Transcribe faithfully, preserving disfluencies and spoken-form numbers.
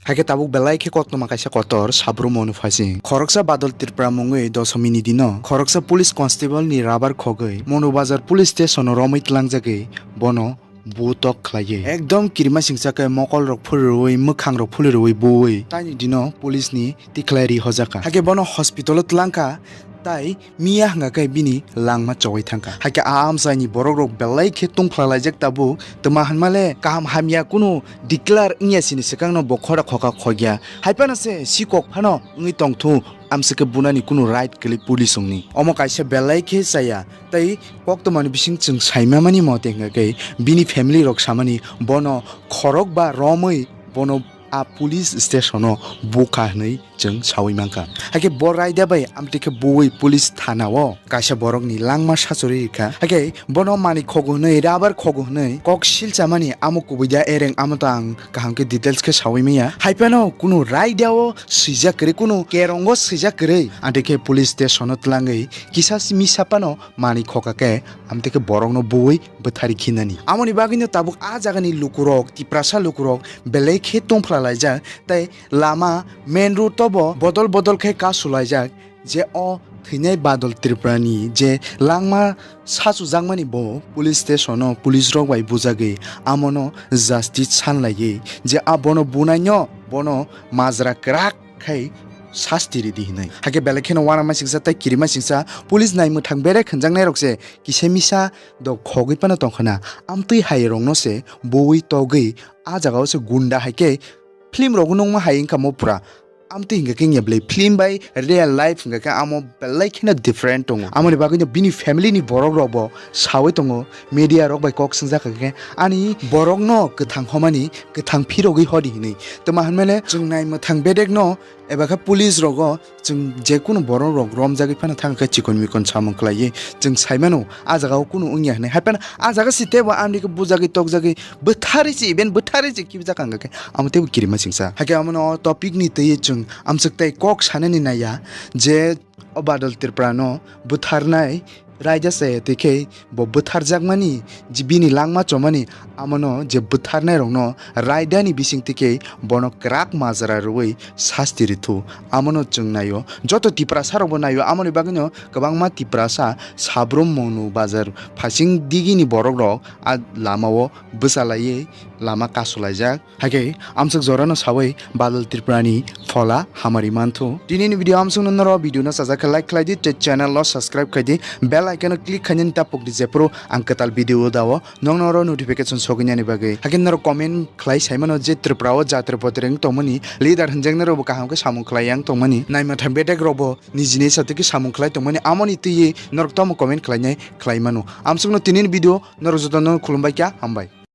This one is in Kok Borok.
Haikhe tabuk belai khe koktwma kaisa kotor Sabrum Monu Phasing. Khoroksa Badal Tripura mungwi dosomi ni dino khoroksa police constable ni rabar khogwi Monu Bazar police station o romwi tlangjagwi bono butok khlaiwi ekdom kirima singsa khe mokol rok phulirwi mwkhang rok phulirwi buwi taini dino police ni tikhlai ri hojaka. Haikhe bono hospital o tlangkha tai miya hwnga khe bini langma chowai thangkha. Haikhe a amchaini borok rok belai khe tungphla laijak tabuk. Twma hwnmale kaham hamya kunu declare wngya sini swkangno bo khora khoka khogya. Haiphano se sikok phano wngwi tongthu, amswkhe bunani kunu right kwlwi police wngni. Omo kaisa belai khe chaya. Tai koktwmani bising chwng saimamani mote hwnkha khe bini family rok samani bono khorok ba romwi bono a police station o bukha hwnwi chwng sawi mankha. Haikhe bo raida bai amtwi khe buwi police thana o kaisa borokni langma sachuri rikha. Haikhe bono manwi khogo hwnwi, rabar khogo hwnwi kok silchamani amo kubui da ereng amo ta ang kaham khe details khe sawi manya. Haiphano kunu raida o swijak kwrwi, kunu kerongo swijak kwrwi. Amtwi khe police station o tlangwi kisa misa phano manwi khoka khe amtwi khe borokno buwi bwthari khinani. Amoni bagwino tabuk a jagani lukurok, Tiprasa lukurok belai khe tongphla laijak tei lama main road o bo bodol bodol khe kasulaijak. Je o thwinai Badal Tripura ni je langma sachujakmani bo police station o police rok bai bujagwi amono justice sanlaiwi je a bono bunaino bono majra kwrak khai sasti ridi hinwi. Haikhe belai kheno uanama singsa tei kirima singsa police nai mwthang berek hwnjaknai rok se kisa misa dok khogwi phano tongkhana. Amtwi hai rokno se buwi togwi a jaga o se gunda haikhe film rok nungma hai wngkha mo pura. Amtwi hingkha khe wngya bwlai film bai real life hingkha khe amo belai kheno different tongo. Amoni bagwino bini family ni borok rok bo sawi tongo, media rok bai kok swngjak kha khe ani borok no kwthang homani kwthang phirogwi hodi hinwi. Twma hwnmale chwng nai mwthang bedek no eba khe police rogo chwng je kunu borok rok romjagwi phano thang khe chikon mikon samung khlaiwi chwng saimano a jaga o kunu wngya hinwi. Haiphano a jaga si teibo amni khe bujagwi tokjagwi bwtharwi se, even bwtharwi se kibijak ang khe amo teibo kirima singsa. Haikhe amono o topic ni twiwi chwng amswk tei kok sanani naiya je o Badal Tripura no bwtharnai raida se twi khe bo bwtharjakmani je bini langma chomani amono je bwtharnai rokno raida ni bising twi khe bono kwrak majra rwui sasti rwthu. Amono chwng naio, joto Tiprasa rokbo naio, amoni bagwino kwbangma Tiprasa Sabrum Monu Bazar Phasing digini borok rok a lama o bwchalaiwi lama kasulaijak. Haikhe amswk jorano sawi Badal Tripura ni phola hamari manthu. Tini ni video amswk no noro video no sajak khe like khlai di tei channel o subscribe khai di, bell icon o click khainani ta pok di jephuru ang kwtal video o dao nokno oro notification sogwinani bagwi. Haikhe norok comment khlai saimano je Tripura o jatra potre wng tongmani, leader hwnjaknai rokbo kaham khe samung khlai yang tongmani, naima thang bedek rokbo nijini satwi khe samung khlai tongmani, amoni twiwi norok tamo comment khlainai khlai mano. Amswkno tinini video norok jotono khulumbai kha, hambai.